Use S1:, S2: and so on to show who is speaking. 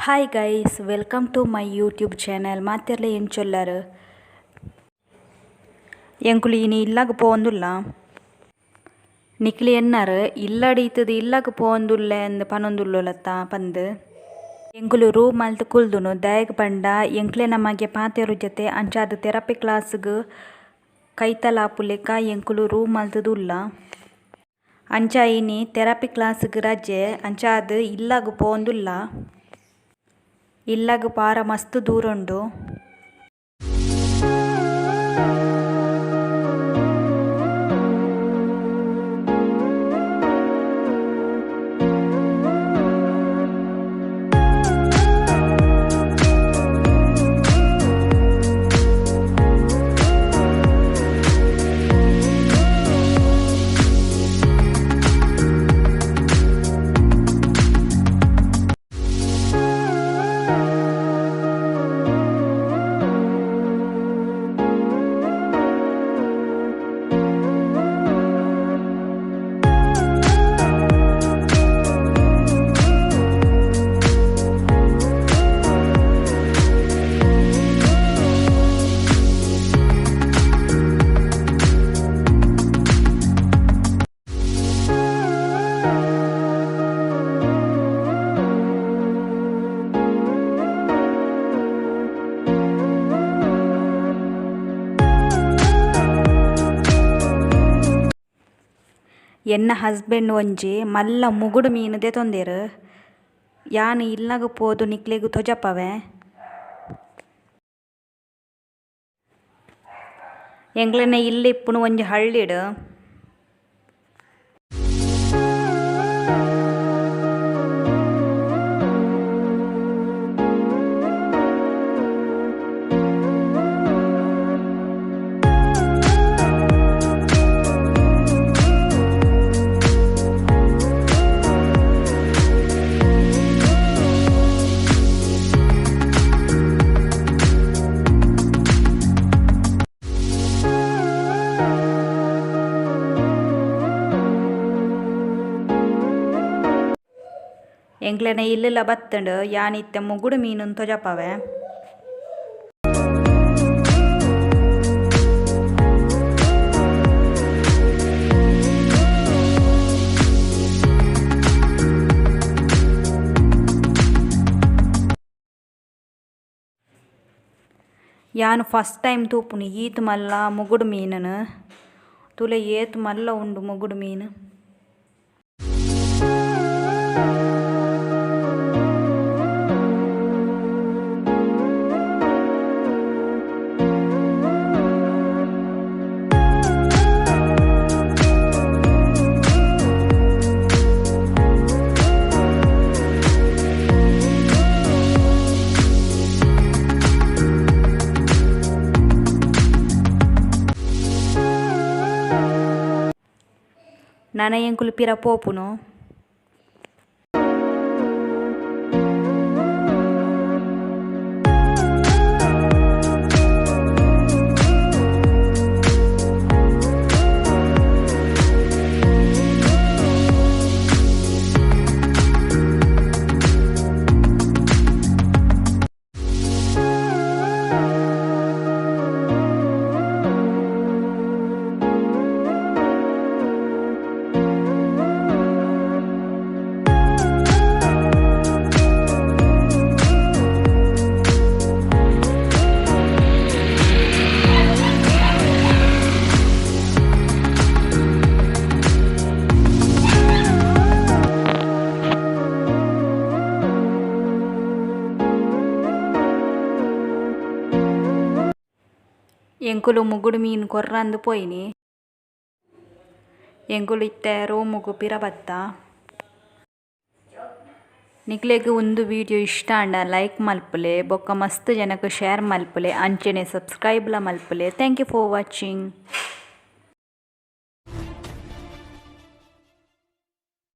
S1: Hi guys, welcome to my YouTube channel. ಮಾತೆರ್ಲ ಎಂಚೊಲ್ಲರ್? ಎಂಕುಲು ಇನಿ ಇಲ್ಲಗ್ ಪೋವೊಂದುಲ್ಲ. ನಿಕ್ಲು ಎನ್ನರ್ ಇಲ್ಲಡ್ ಇತ್ತುದು ಇಲ್ಲಗ್ ಪೋವೊಂದುಲ್ಲೆ ಅಂದ್ ಪನೊಂದುಲ್ಲೊಲತ್ತ ಪಂದ್. ಎಂಕುಲು ರೂಮ್ ಮಲ್ತ್ ಕುಲ್ದುನು ದಾಯೆಗ್ ಪಂಡ ಎಂಕ್ಲೆನ ಮಗೆ ಪಾತೆರುಜತೆ, ಅಂಚಾದ್ ಥೆರಪಿ ಕ್ಲಾಸ್ ಗ್ ಕೈತಲ್ ಆಪುಲೆಕ ಎಂಕುಲು ರೂಮ್ ಮಲ್ತುದು ಉಲ್ಲ. ಅಂಚ ಇನಿ ಥೆರಪಿ ಕ್ಲಾಸ್ ಗ್ ರಜೆ, ಅಂಚಾದ್ ಇಲ್ಲಗ್ ಪೋವೊಂದುಲ್ಲ. ಇಲ್ಲಗ್ ಪಾರ ಮಸ್ತ್ ದೂರ ಉಂಡು. ಎನ್ನ ಹಸ್ಬೆಂಡ್ ಒಂಜಿ ಮಲ್ಲ ಮುಗುಡು ಮೀನ್ ದೆತೊಂದೆರ್. ಯಾನ್ ಇಲ್ಲಗ್ ಪೋದು ನಿಕ್ಲೆಗ್ ತೋಜಪಾವೆ. ಎಂಕ್ಲೆನ ಇಲ್ಲ್ ಇಪ್ಪುನು ಒಂಜಿ ಹಳ್ಳಿಡ್. ಎಂಕ್ಲೆನ ಇಲ್ಲುಲ ಬತ್ತುಂಡು. ಯಾನ್ ಇತ್ತೆ ಮುಗುಡು ಮೀನುನ್ ತೋಜಪಾವೆ. ಯಾನ್ ಫಸ್ಟ್ ಟೈಮ್ ತೂಪುನು ಈತ್ ಮಲ್ಲ ಮುಗುಡು ಮೀನುನು. ತೂಲೆ ಏತ್ ಮಲ್ಲ ಉಂಡು ಮುಗುಡು ಮೀನು. ನನ ಎಂಕುಲು ಪಿರ ಪೋಪುನು. ಎಂಕುಲು ಮುಗುಡು ಮೀನ್ ಕೊರ್ರಂದ್ ಪೋಯಿನಿ. ಎಂಕುಲು ಇತ್ತೆ ರೂಮುಗು ಪಿರ ಬತ್ತ. ನಿಕ್ಲೆಗ್ ಉಂದು ವಿಡಿಯೋ ಇಷ್ಟ ಆಂಡ ಲೈಕ್ ಮಲ್ಪುಲೆ, ಬೊಕ್ಕ ಮಸ್ತ್ ಜನಕ್ ಶೇರ್ ಮಲ್ಪುಲೆ, ಅಂಚನೆ ಸಬ್ಸ್ಕ್ರೈಬ್ ಲ ಮಲ್ಪುಲೆ. Thank you for watching.